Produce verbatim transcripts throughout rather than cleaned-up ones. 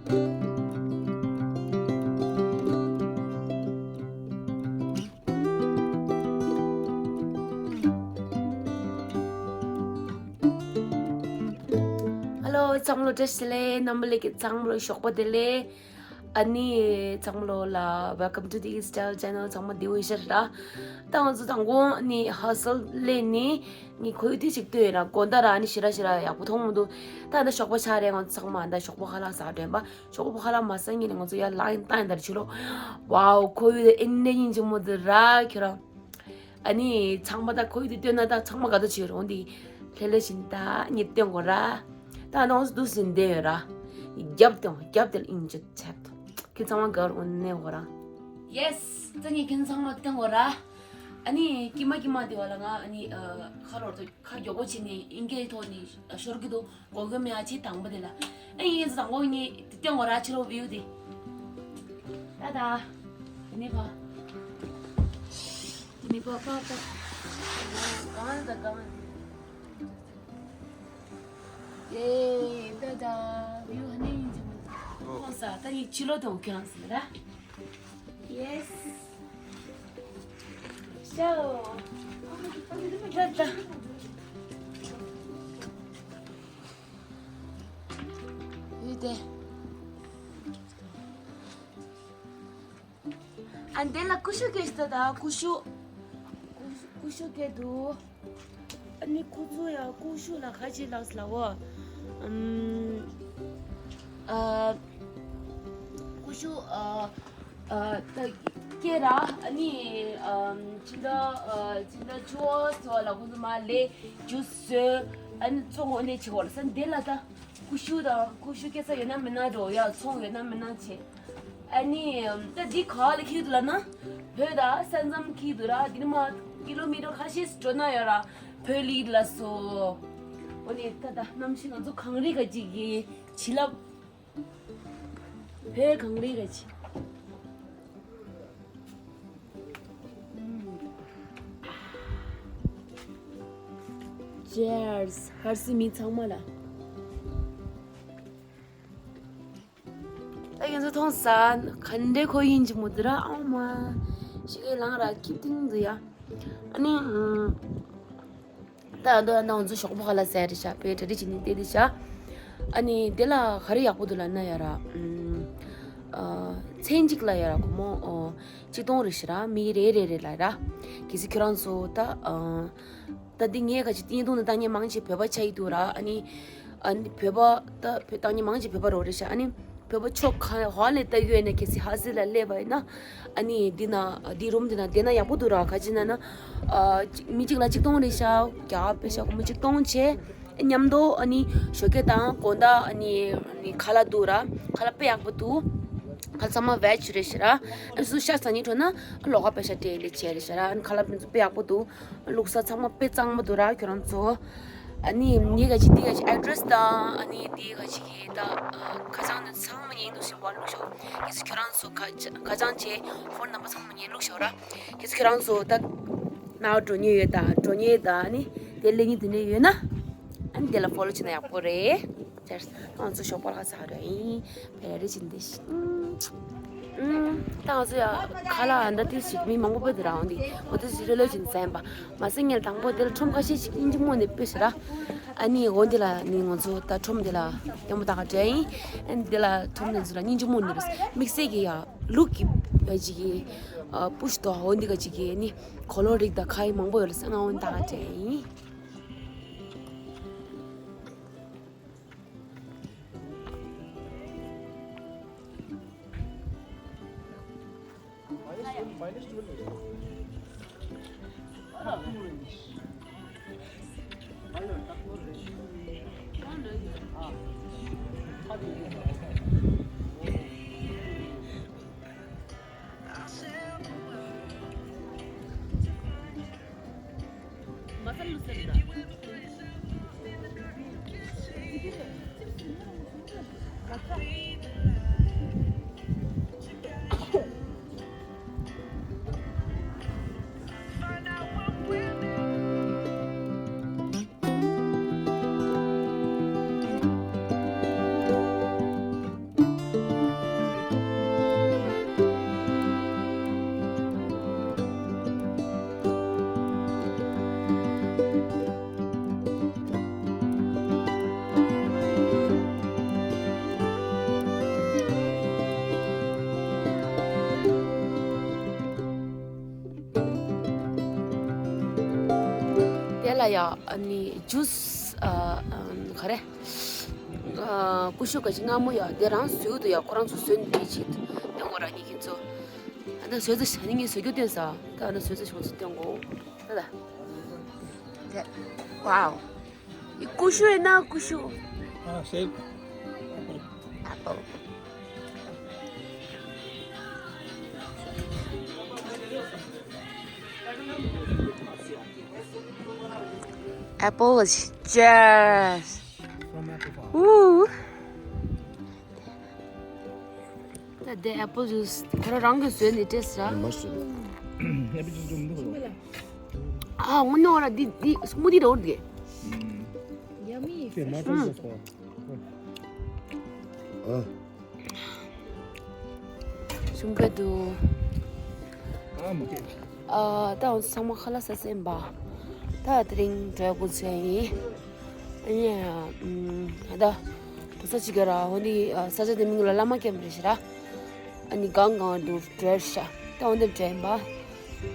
Hello ཚང་མ་ལོ་བཀྲ་ཤིས་བདེ་ལེགས། རྣམ་པ་ལྷན་རྒྱས་ཚང་མ་ལོ་ཞོགས་པ་བདེ་ལེགས། ཨ་ནི་ཚང་མ་ལོ་ལ་Welcome to the Style Channel། ཚང་མ་བདེ་པོ་ཡིན་ཤག་ར། ད་ང་ཚོ་དང་པོ་ནི་ཧ་སལ་ལས་ནི་ངས་ཁོ་ཡུ་ཏི་ཅིག་ལྟོས་ཡིན་ར། དགོང་དག་ར་ནི་ཞེ་དྲག་ཞེ་དྲག་ཡག་པོ་མཐོང་མི་འདུག་ད་ད་ཞོགས་པ་ཆགས་རེད། ང་ཚོ་ཚང་མ་ད་ཞོགས་པ་ཁ་ལག་ཟ་འདྲེན་པ། ཞོགས་པ་ཁ་ལག་མ་ཟ་ངེས་ནས་ང་ཚོ་ཡར་ལངས་ཡིན་བཏང་ཡིན་ད་ར་ཕྱི་ལོགས། Wow ཁོ་ཡུ་ཏི་ཨེ་འདྲ་ཡིན་གཅིག་མོ་འདི་ར་ཁྱོད་རང་། ཨ་ནི་ཚང་མ་ད་ཁོ་ཡུ་ཏི་ལྟོས་ན་ད་ཚང་མ་དགའ་ད་བྱེད་རོགས་འདི་ལྷེ་ལྷེ་བཞིན་ད་ཉིད་སྟོན་དགོས་ར། ད་ནང་སུ་འདུག་སེ་བསྡད་ཡོད་ར། རྒྱབ་སྟོན་རྒྱབ་དེ་ལ་ཨིན་ཇི་ཆད་དོ། ཁྱོད་ཚང་མ་དགའ་རོགས་གནས་དགོས་ར། Yes ད་ངས་ཁྱོད་ཚང་མ་སྟོན་དགོས་ར། ཨ་ནི་ཀྱི་མ་ཀྱི་མ་དེ་བ་ལ་ང་ཨ་ནི་ཁ་རོག་ཏུ་ཁ་མགྱོགས་པོ་བྱས་ནས་ཨིན་སྐད་ཐོག་ནས་ཤོར་གི་འདུག་གོ་གི་མེད་ཨ་ཅེ་དང་པོ་དེ་ལ། ཨེ་ཡིན་ཙང་དང་པོ་ངས་དེ་སྟོན་དགོས་ར་ཕྱི་ལོགས་བིའུ་དེ། ད་ད། དེ་ནས་ཕ། དེ་ནས་ཕ་ཕ་ཕ། གང་ད་གང་། ཨེ་ད་ད་བིའུ་ཧ་ནེ་ཡིན་ཙང་། ཨོ། ཁོང་ས་ད་ཡིག་ཕྱི་ལོགས་དང་ཁྱོད་རང་ཟེར་ར། Yes ཤོ། ད་ད། ཡོད་དེ། ཨ་འདི་ལ་ཀུ་ཤུ་སྐྱེས་ད་ད་ཀུ་ཤུ། ཀུ་ཤུ་སྐྱེས་འདུག་ཨ་ནི་ཁོ་ཚོ་ཡ་ཀུ་ཤུ་ལ་ཁ་ཅིག་ལགས་ལ་བོ། ཨམ། ཨ། ཀུ་ཤུ་ཨ། ཨ། ད་སྐྱེས་ར་ཨ་ནི་ཨམ། ཕྱི་ཟླ་ཨ། ཕྱི་ཟླ་བཅུ་པ་ཚོ་ལ་ཁོ་ཚོ་མ་ལས་ཇུས་བཟོས། ཨ་ནི་བཙོང་འོ་ནས་བྱེད་དགོས་ལ་ས་འདི་ལ་ད། ཀུ་ཤུ་དང་ཀུ་ཤུ་སྐྱེ་ས་ཡོད་ན་མེད་ན་འགྲོ་ཡ་ཚོང་ཡོད་ན་མེད་ན་བྱེད། ཨ་ནི་ད་འདི་ག་ལ་འཁྱེར་འདུག་ལབ་ན། བོད་ད་ས་མཚམས་འཁྱེར་འདུག་ར། འདི་ནི་མ་ཀི་ལོ་མི་ཊར་ཁ་ཤས་འགྲོ་ན་ཡོད་ར། བོད་ལི་ལ་སོ། འོ་ནི་ད་ད་གནམ་གཤིས་ང་ཚོ་གངས་རི་ག་ཅིག་གི་བྱིན་རླབས། བོད་གངས་རི་ག་ཅིག Cheers ཧར་སི་མི་ཚང་མ་ལ། ད་ཁྱེད་ཚོ་མཐོང་ས་ག་འདྲའི་ཁོ་ཡིན་གྱི་མོ་དེ་ར། ཨ་མ་ཞིག་གི་ལང་ར་ཁིབ་ཏིང་འདུག་ཡ། ཨ་ནི་ད་ད་ད་ང་ཚོ་ཞོགས་པ་ཁ་ལག་ཟས་རེད་ཤག་དཔེ་གྲ་སྒྲིག་བྱེད་ནི་དེ་དེ་ཤག་ཨ་ནི་དེ་ལ་ག་རེ་ཡག་པོ་འདུག་ལབ་ན་ཡ་ར། ཨ་མཚན་གཅིག་ལ་ཡ་ར་སྒོར་མོ་ཨོ་གཅིག་སྟོང་རེད་ཤག་ར། མི་རེ་རེ་རེ་ལ་ར། གལ་སྲིད་ཁྱོད་རང་ཚོ་ད་ཨ། ད་འདི་ངས་ག་ཅིག་བརྙན་ཐུང་འདི་ལྟ་མཁན་མང་ཆེ་བོད་པ་ཆགས་ཀྱི་འདུག་ར། ཨ་ནི་ཨ་ནི་བོད་པ་ད་བོད་ལྟ་མཁན་མང་ཆེ་བོད་པ་རོ་རེད་ཤག་ཨ་ནི་བོད་པ་ཕྱོགས་ག་ཧོ་ལས་ལྟ་གི་ཡོད་ན་གལ་སྲིད་ཧ་སི་ལ་སླེབས་པ་ཡིན་ན་ཨ་ནི་འདི་ན་འདི་རུམ་འདི་ན་བསྡད་ན་ཡག་པོ་འདུག་ར། ག་ཅི་ན་ན་ཨ་ཅིག་མི་གཅིག་ལ་གཅིག་སྟོང་རེད་ཤག་རྒྱ་དཔེ་ཤག་སྒོར་མོ་གཅིག་སྟོང་བྱས། མཉམ་དུ་ཨ་ནི་ཞོགས་ཀས་དང་དགོང་དག་ཨ་ནི་ཨ་ནི་ཁ་ལག་འདུག་ར། ཁ་ལག་དཔེ་ཡག་པོ་འདུག་ཁ་ལག་ཚང་མ་ཝེཇ་རེད་ཤག་ར། ཨ་སུ་ཤ་ཟ་སྙིང་བྲོ་ན་ལོགས་ཀ་དཔེ་ཤ་སྤྲད་ལེ་བྱས་རེད་ཤག་ར། ཨ་ནི་ཁ་ལག་དཔེ་ཚོ་དཔེ་ཡག་པོ་འདུག་ལུགས་ས་ཚང་མ་དཔེ་གཙང་མ་འདུག་ར་ཁྱོད་རང་ཚོ། ཨ་ནི་ངས་ག་ཅིག་འདི་ག་ཅིག་ཨེ་ཌི་རེ་སི་དང་ཨ་ནི་འདི་ག་ཅིག་གི་ད་ཁ་བྱང་འདི་ཚང་མ་ངས་འདུག་སེ་བར་བླུགས་ཤོག་གལ་སྲིད་ཁྱོད་རང་ཚོ་ཁ་ཁ་བྱང་བྱས་ཕོན་ནམ་བར་ཚང་མ་ངས་བླུགས་ཤོག་ར། གལ་སྲིད་ཁྱོད་རང་ཚོ་ད་ནའོ་འགྲོ་མཁན་ཡོད་ད་འགྲོ་མཁན་ད་ཨ་ནི་དེ་སླེབས་མཁན་དེ་འདྲ་ཡོད་ན་ཨ་ནི་དེ་ལ་ཕོ་ལོ་བྱས་ན་ཡག་པོ་རེད། ང་ཚོ་ཞོགས་པ་ལ་ཁ་ཚ་ར་ཡིན། བེ་རི་ཅིན་དེ་ཤི། ཨུམ། ད་ང་ཚོ་ཡ་ཁ་ལག་ཨ་འདྲ་ཏིས་ཞིག་མི་མང་པོ་བོད་དུ་རང་འདི་འོ་དེ་ཞིག་ལོ་ལོ་ཅིན་ཟན་པ། མ་སེ་ངེད་དང་པོ་དེ་ལ་ཁྲོམ་ཁ་ཤས་ཤིག་ཨིན་ཇི་མོ་ནས་དཔེ་ཞིག་ར། ཨ་ནི་འོ་འདི་ལ་ནི་ང་ཚོ་ད་ཁྲོམ་འདི་ལ་ལྟད་མོ་ལྟ་ག་འགྲོ་ཡིན། ཨ་ནི་འདི་ལ་ཁྲོམ་ནས་ཚོ་ལ་སྙིང་རྗེ་མོ་ནི་རེད། དམིགས་བསལ་གྱི་ཡ་ལུག་གི་ཡ་ཅིག་གི་ཨ་པུ་ཤི་དོ་འོ་འདི་ག་ཅིག་གི་ནི་གོ་ལོ་རིགས་དང་ཁ་ཡི་མང་པོ་ཡོད་ལ་ས་ང་འོ་ལྟ་ག་འགྲོ་ཡིན། ཡ། ཨ་ནི་ཇུས། ཨ། ཨམ། ག་རེ། ཨ། ཀུ་ཤུ་ག་ཅི་མངར་མོ་ཡ་དེ་རང་བཟོས་འདུག་ཡ། ཁོ་རང་ཚོ་བཟོས་ནས་དེ་ཅིག་སྟོན་དགོས་ར་ནི་ཁྱེད་ཚོ། ཨ་ད་བཟོས་ཚེ་ཞག་ནི་ངས་བཟོས་རྒྱུ་སྟོན་ས། ད་ཨ་ན་བཟོས་ཚེ་ཞོག་ཚོ་སྟོན་དགོས། ད་ད། དེ། ཝའོ། ཡི་ཀུ་ཤུ་ཡིན་ན་ཀུ་ཤུ། ཨ་ཤེ། ཨེ་པལ། Apple is just. Ooh. ད་དེ་apple juice ཁོ་རང་རང་གིས་བཟོས་ནས་ཏེས་ར། མ་ཤེས། ཨ་དངོས་གནས་ར་འདི་འདི་smoothie འདྲ་བོ་འདུག Yummy. ཨ། ཞུམ་པོ་འདུག་ཨ་མ་ཀེ། ཨ། ད་འོ་ཚང་མ་ཁ་ལག་ཟ་ཟིན་པ། ད་དེ་རིང་འགྲོ་དགོས་ཚོད་ཡིན། ཨ་ནི། ཨ་ད། དུ་ས་ཅིག་ག་ར་འོ་འདི་ས་ཆ་དེ་མིང་ལ་བླ་མ་སྐྱེམས་རེད་ཤི་ར། ཨ་ནི་གང་གང་འདུག་འགྲོ་ཤ། ད་འོ་འདི་འདྲ་ཡིན་པ།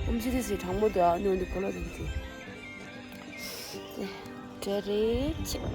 ཨམ་ཆི་དེ་སི་གྲང་མོ་འདུག་ཨ་ནི་འོ་འདི་གོ་ལོ་དེ་འདི། དེ་འདྲ་རེད་ཅེས།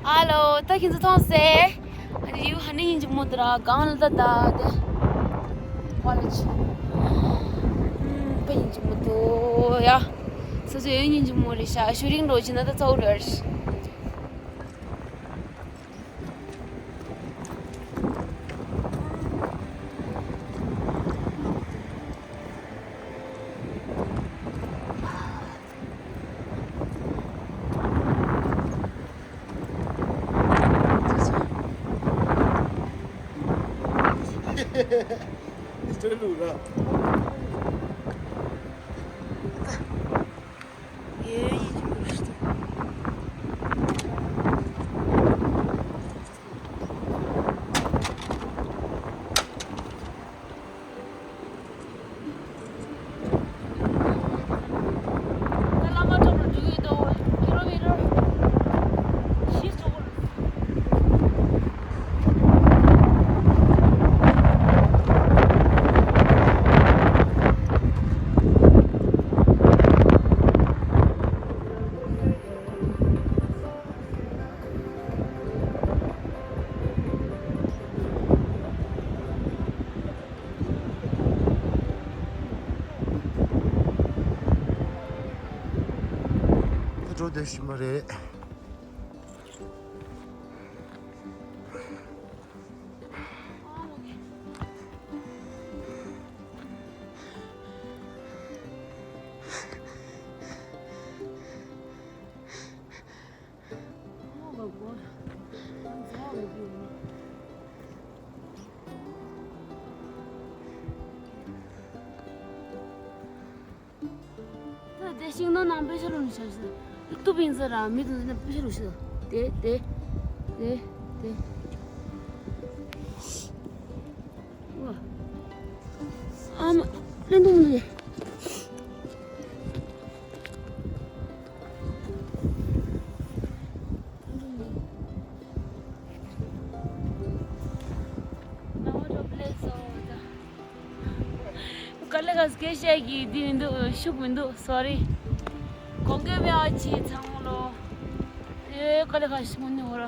ཨ་ལོ། ད་ཁྱེད་ཚོ་མཐོང་སེ། ཨ་ནི་ཡུ་ཧ་ནི་ཡིན་གྱི་མོ་དུ་ར་གང་ལ་ད་ད་དེ། ཝ་ལ་ཆི། ཨུམ། པ་ཡིན་གྱི་མོ་དུ་ཡ། སོ་སོ་ཡོད་ཡིན་གྱི་མོ་རེད་ཤག་ཤུ་རིང་འགྲོ་ཕྱིན་ན་ད་ཚ་བོ་རེད། འགྲོ་བསྡད་བཞིན་པ་རེད། ད་དེ་ཤིང་སྡོང་ནང་པེ་ཤ་རུ་ནི་ཤ་ཤ། ཏུ་པིན་ཟ་ར་མི་དུ་ནི་པེ་ཤ་རུ་ཤ། དེ་དེ་དེ་དེ། ཨ་མ། ལེན་དུ་མི་འདུག་དཀའ་ལས་ཁག་སྐད་བཤད་ཀྱི་འདི་མི་འདུག་ཤུགས་མི་འདུག་སོ་རི། གོང་གེ་བའི་ཨ་ཅི་ཚང་མ་ལོ། དེ་དཀའ་ལས་ཁག་ཞིག་མི་འདུག་ཧོ་ར།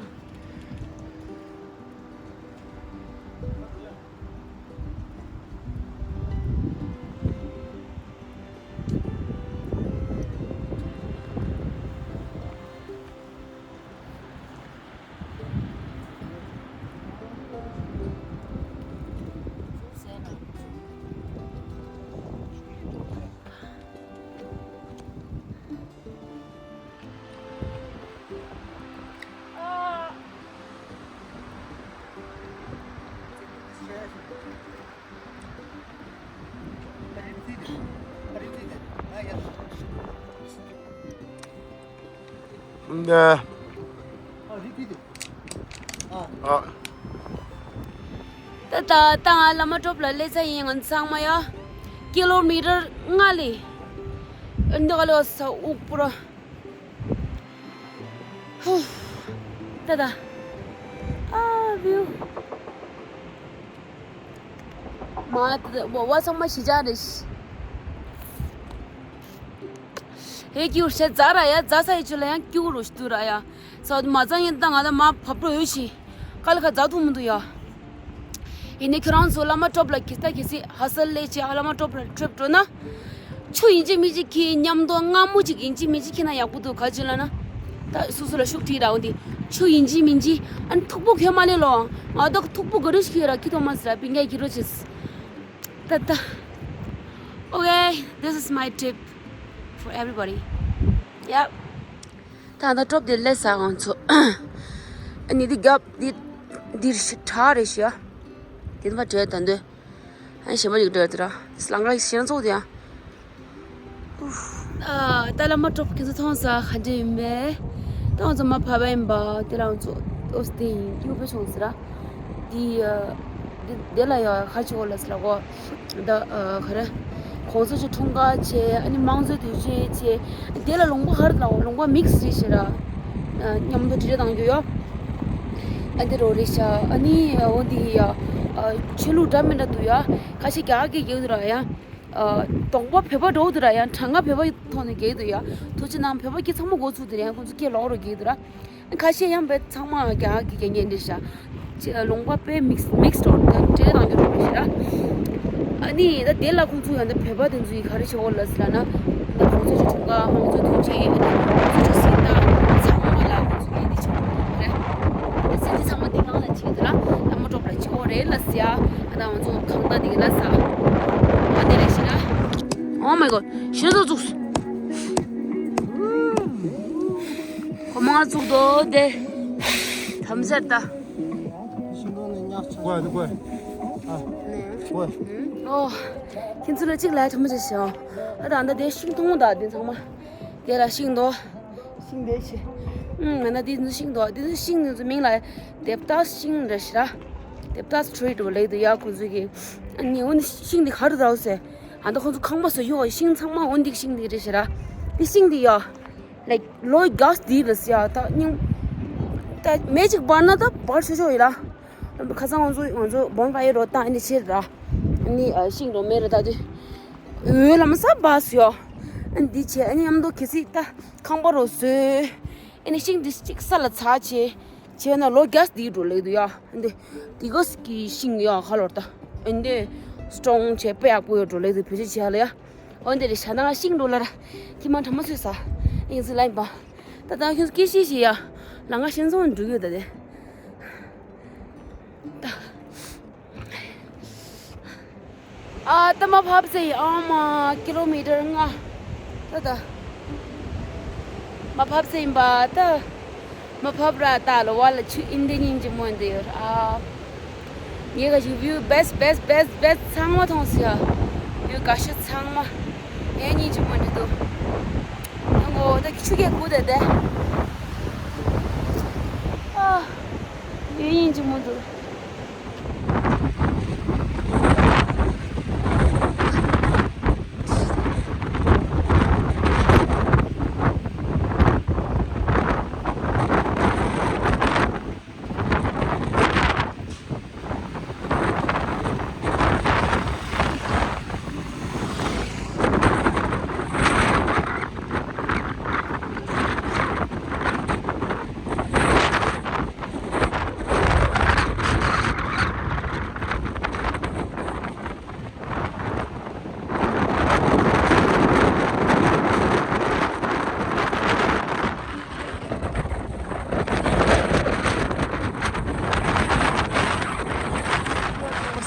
Yeah. ཨ། ད་ད་ད་ང་བླ་མ་གྲོབ་ལ་སླེབས་ཚར་ཡིན། ང་ཚང་མ་ཡ་ཀི་ལོ་མི་ཊར་ལྔ་ལས་འདི་ག་ལོ་ས་དབུགས་པོ་ར། ཧུ། ད་ད། ཨ་བིའུ། མ་ད་ད་བ་བ་ཚང་མ་ཞི་ཅག་རེད། ཧེ་ཀྱུ་ཤ་ཛ་ར་ཡ་ཛ་ས་ཡི་ཆུ་ལ་ཡང་ཀྱུ་རུ་ཤ་དུ་ར་ཡ། ས་མ་ཙང་ཡིན་ད་ང་ད་མ་བབ་འགྲོ་ཡོད་ཤི། ཀ་ལི་ཁ་ཛ་དུ་མི་འདུག་ཡ། ཡིན་ནའི་ཁྱོད་རང་ཚོ་བླ་མ་གྲོབ་ལ་གི་ས་གི་སི་ཧ་སལ་ལས་ཆེ་བླ་མ་གྲོབ་ལ་ཁྲིབ་འགྲོ་ན། ཆུ་ཡིན་གཅིག་མིན་གཅིག་གི་མཉམ་དུ་མངར་མོ་གཅིག་ཡིན་གཅིག་མིན་གཅིག་ཁྱེར་ན་ཡག་པོ་འདུག་ག་ཅི་ལ་ན། ད་སུ་སུ་ལ་ཤུགས་ཁྲིད་ར་འོང་དེ། ཆུ་ཡིན་གཅིག་མིན་གཅིག་ཨ་ནི་ཐུག་པོ་ཁྱོད་མ་ལས་ལོ། ང་ད་ཐུག་པོ་ག་རེ་ཞིག་ཡོད་ར་ཁྱི་ཐོག་མ་ཟེར་ར་པིན་གའི་ཁྱི་རོ་ཆེས། ད་ད། Okay, this is my tip for everybody. Yep. ད་ད་གྲོབ་དེ་ལས་ས་ང་ཚོ། ཨ་ནི་དེ་རྒྱབ་དེ་དེ་ཧྲག་རེད་ཤག་དེ་ནི་མ་བྲལ་ད་འདོད། ཨ་ནི་ཞེ་མ་ཡིག་བྲལ་དེ་ར། དེ་ལང་ཀ་ཞེ་ན་ཚོགས་དེ་ཡང་། ཨ། ད་བླ་མ་གྲོབ་ཁྱེད་ཚོ་མཐོང་ས་ག་འདྲ་ཡིན་པས། ད་ང་ཚོ་མ་ཕབ་པ་ཡིན་པ་དེ་ལ་ང་ཚོ་ཨོ་སི་དེ་ཡིན་ཡོད་པའི་ཆུང་ཟེར་ར། དེ་ཡ། དེ་དེ་ལ་ཡ་ཁ་ཆེ་བོ་ལ་ཟེར་ལ་གོ། ད་ཨ་ག་རེ། གོང་ས་མཆོག་འཁྲུངས་སྐར་བྱས། ཨ་ནི་དམངས་གཙོའི་དུས་ཆེན་བྱས། དེ་ལ་ལུང་པ་ག་རེ་ལ་ལུང་པ་མིག་སི་རེད་ཤག་ར། ཨ་མཉམ་དུ་དྲི་རེ་བཏང་རྒྱུ་ཡོད། ཨ་འདི་རོ་རེད་ཤག་ཨ་ནི་འོ་འདི་ཡ། ཨ་ཆོས་ལུགས་འདྲ་མི་འདྲ་འདུག་ཡ། ཁ་ཤས་རྒྱ་གར་གྱི་རྒྱུག་འདུག་ར་ཡ། ཨ་དོགས་པ་བོད་པ་འགྲོ་འདུག་ར་ཡ། གྲངས་ཀ་བོད་པ་ཐོག་ནས་རྒྱག་འདུག་ཡ། ཐུགས་རྗེ་གནང་། བོད་པ་སྐད་ཚང་མ་འགོ་ཚུགས་འདུག་ར་ཡ། ཁོང་ཚོ་སྐད་ལོག་རོ་རྒྱག་འདུག་ར། ཁ་ཤས་ཡང་བས་ཚང་མ་རྒྱ་གར་གྱི་རྒྱ་སྙན་རེད་ཤག་ལུང་པ་དཔེ་མིག་སི་མིག་སི་འགྲོ་འདུག་དྲི་རེ་བཏང་རྒྱུ་འགྲོ་རེད་ཤག་ཨ་ནི་ད་དེ་ལ་ཁོང་ཚོ་ཡང་ད་བོད་པ་དེ་ཚོ་ཡིས་ག་རེ་བྱེད་འོ་ལ་ཟེར་ལ་ན། ད་ཁོང་ཚོ་ཚོ་འཁྲུངས་སྐར་དམངས་གཙོ་དུས་ཆེན་ཨ་ནི་ཁོང་ཚོ་ཚོ་སྲིད་ད་ཚང་མ་ལ་ཁོང་ཚོ་ཡིན་དེ་བྱེད་འོ་རེད། ད་སྲིད་དེ་ཚང་མ་དེ་གང་ལ་བྱེད་འདུག་ལ་ད་མ་གྲོགས་ལ་བྱེད་འོ་རེད་ལ་ཟེར་ཡ། ཨ་ད་ང་ཚོ་གང་ལྟ་དེ་ག་ལ་ཟ། ཨ་དེ་རེད་ཤག Oh my god. ཤེས་ཚོ་བཙུགས། ཁོ་མང་བཙུགས་དོ་དེ། དམ་སེར་ད། ཨོ། ཁྱེད་ཚོ་ལ་གཅིག་ལ་ཐུབ་མ་བྱེད་ཤག་ཨ་ད་ཨ་ད་དེ་ཤིང་མཐོང་ད་དེ་ཚང་མ། དེ་ལ་ཤིང་དོ། ཤིང་དེ་ཆེ། ཨུམ་ང་ན་དེ་ཚོ་ཤིང་དོ། དེ་ཚོ་ཤིང་དེ་ཚོ་མིང་ལ་དེབ་ཏཱས་ཤིང་རེད་ཤག་དེབ་ཏཱས་ཊི་རི་འདྲ་བོ་ལབ་འདུག་ཡ་ཁོང་ཚོ་གི། ཨ་ནི་འོ་ན་ཤིང་དེ་ག་རེ་ད་འོ་ཟེར། ཨ་ད་ཁོང་ཚོ་ཁང་པ་བཟོ་ཡོད་ཤིང་ཚང་མ་འོ་འདི་ཤིང་དེ་རེད་ཤག་ར། དེ་ཤིང་དེ་ཡ། ལའིཀ་ལོ་རྒྱུས་དེ་ལ་ཟེར་ཡ་ད་སྙིང་། ད་མེ་གཅིག་འབར་ན་ད་འབར་ཆོག་ཆོག་ཡིན་ལ། ཁ་སང་ང་ཚོ་ང་ཚོ་བོན་ཕ་ཡི་རོ་ད་ཨ་ནི་ཆེ་ར། ཨ་ནི་ཤིང་རོ་མེ་ར་ད་དུ། འོད་ལམ་ས་བ་སུ་ཡོ། ཨ་ནི་འདི་ཆེ་ཨ་ནི་མཉམ་དུ་གལ་སྲིད་ད་ཁང་པ་རོ་བཟོས། ཨ་ནི་ཤིང་འདི་གཅིག་ས་ལ་ཚ་ཆེ། བྱས་ན་ལོ་རྒྱུས་འདི་འགྲོ་ལེགས་འདུག་ཡ། ཨ་ནི་འདི་གོས་ཀྱི་ཤིང་ཡ་ཧ་ལོར་ད། ཨ་ནི་འདི་སི་ཊོང་ཆེ་དཔེ་ཡག་པོ་ཡོད་འགྲོ་ལེགས་འདུག་བེད་སྤྱོད་བྱས་ལ་ཡ། འོ་འདི་རེད་ཤག་ན་ཤིང་འགྲོ་ལ་ར། ཁྱི་མ་ཁྲ་མ་ཚོས་ས། ཨིན་ཟི་ལ་ཡིན་པ། ད་ད་ཁྱོད་སྐད་ཤིག་ཤིག་ཡ། ལ་ང་ཤིང་ཚོང་འགྲོ་གི་ཡོད་ད་དེ། ད། ཨ་ད་མ་ཕབ་ཚེ་ཡིན་ཨ་མ་ཀི་ལོ་མི་ཊར་ལྔ། ད་ད། མ་ཕབ་ཚེ་ཡིན་པ་ད། མ་ཕབ་ར་ད་ལོ་བ་ལ་ཆུ་ཨིན་དེ་སྙིང་རྗེ་མོ་འདི་ཡོད་ཨ། ངས་ག་ཞིག་བིའུ་བེ་སི་བེ་སི་བེ་སི་བེ་སི་ཚང་མ་མཐོང་སི་ཡ། བིའུ་ག་ཤོད་ཚང་མ། ཨེ་སྙིང་རྗེ་མོ་འདི་འདུག་ཨ་མོ་ད་ཆུ་སྐྱེས་དགུ་དེ་དེ། ཨ། ཨེ་སྙིང་རྗེ་མོ་འདུག་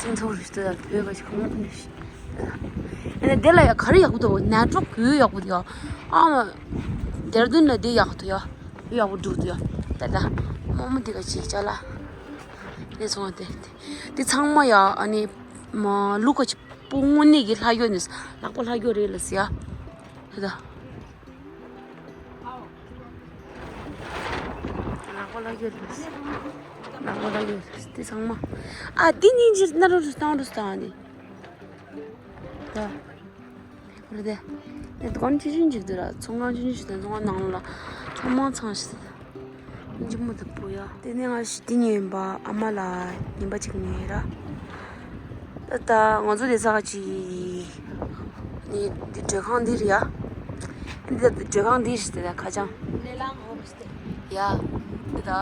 སེམས་ཚོར་རེ་ཞིག་བོད་པ་ཞིག་གང་མཐོང་ཞིག་ཨ་ནི་དེ་ལ་ཡ་ག་རེ་ཡག་པོ་འདུག་ནེཊ་ཝརཀ་ཡོད་ཡག་པོ་འདུག་ཨ་མ། དེར་དུན་ལ་དེ་ཡག་ཏུ་ཡ། ཡག་པོ་འདུག་ཏུ་ཡ། ད་ད། མོ་མོ་དེ་ག་ཅིག་ཅ་ལ། དེ་སོང་བ་དེ། དེ་ཚང་མ་ཡ་ཨ་ནི། མ་ལུག་ག་ཅིག་པོ་དངོས་གནས་ཀྱི་ལྷ་ཡོད་ནི། ལག་པ་ལྷ་ཡོད་རེད་ལ་སི་ཡ། ད་ད། ལག་པ་ལག་ཡོད་དེ་ཚང་མ། ཨ་འདི་སྙིང་རྗེ་ན་རུ་རུ་བཏང་རུ་བཏང་ནི། ད། རེད་དེ། ནས་དུ་གང་ཆུང་ཆུང་ཅིག་འདུག་ར། ཚོང་ཁང་ཆུང་ཆུང་ཞིག་དང་ཚོང་ཁང་ནང་ལ་ཚང་མ་ཚང་ཞིག་འདུག་འཇིགས་མོ་དུ་པོ་ཡ། དེ་ནས་ང་ཞི་བདེ་ཉོས་ཡིན་པ། ཨ་མ་ལ་ཉིན་པ་གཅིག་ཉོས་ཡིན་ར། ད་ད་ང་ཚོ་དེ་ས་ག་ཅིག་ནི་འདི་སྡོད་ཁང་འདི་རེད་ཡ། འདི་ད་སྡོད་ཁང་འདི་རེད་དེ་ད་ཁ་བྱང་། ལེ་ལང་ཧོབ་སྟེ། ཡ། འདི་ད།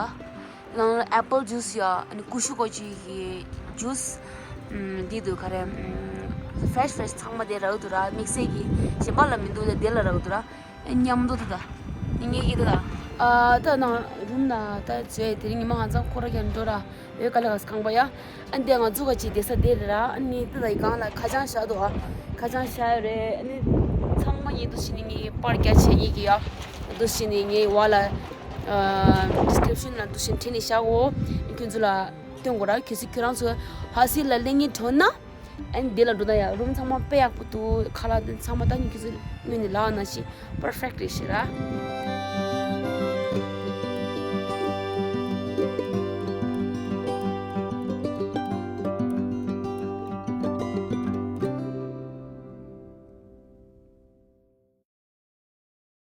ནང་ལ་apple juice ཡ། ཨ་ནི་ཀུ་ཤུ་ཀོ་ཅི་གི་juice། ཨམ། འདི་འདུག་ག་རེ། ཨམ། fresh fresh ཚང་མ་དེ་རག་འདུག་ར། དམིགས་བསལ་གྱི་གཞན་པ་ལ་མི་འདུག་ད་དེ་ལ་རག་འདུག་ར། ཨ། མཉམ་དུ་དེ་ད། ངེད་ཀྱི་དེ་ད། ཨ། ད་ནང་རུམ་ན་ད་བཟོས་དེ་རིང་ཉི་མ་ང་ཚང་ཁོ་ར་གྱང་འགྲོ་ར། འོས་དཀའ་ལས་ཁག་ཁང་པ་ཡ། ཨ་འདི་ང་ཚོ་ག་ཅིག་བསྡད་ས་དེ་རེད་ར། ཨ་ནི་དེ་ད་ཡི་སྒང་ལ་ཁ་བྱང་བཞག་འདུག་ཨ། ཁ་བྱང་བཞག་ཡོད་རེད། ཨ་ནི་ཚང་མ་ངེད་འདུག་བྱས་ནས་ངེད་པར་རྒྱག་བྱས་ངེད་ཀྱི་ཡ། འདུག་བྱས་ནས་ངེད་བ་ལ། ཨ། description ལ་འདུག་བྱས་ནས་བྲིས་ནས་བཞག་གོ། ཁྱོད་ཚོ་ལ་སྟོན་དགོས་ར། གལ་སྲིད་ཁྱོད་རང་ཚོ་ཧ་སི་ལ་སླེབས་སྙིང་བྲོ་ན། ཨ་ནི་འདི་ལ་འགྲོ་ད་ཡ། རུམ་ཚང་མ་དཔེ་ཡག་པོ་འདུག་ཁ་ལག་འདི་ཚང་མ་ད་ནི་ཁྱོད་ཚོ་སྔོན་ནས་ལག་ན་ཞིག་perfect རེད་ཤི་ར།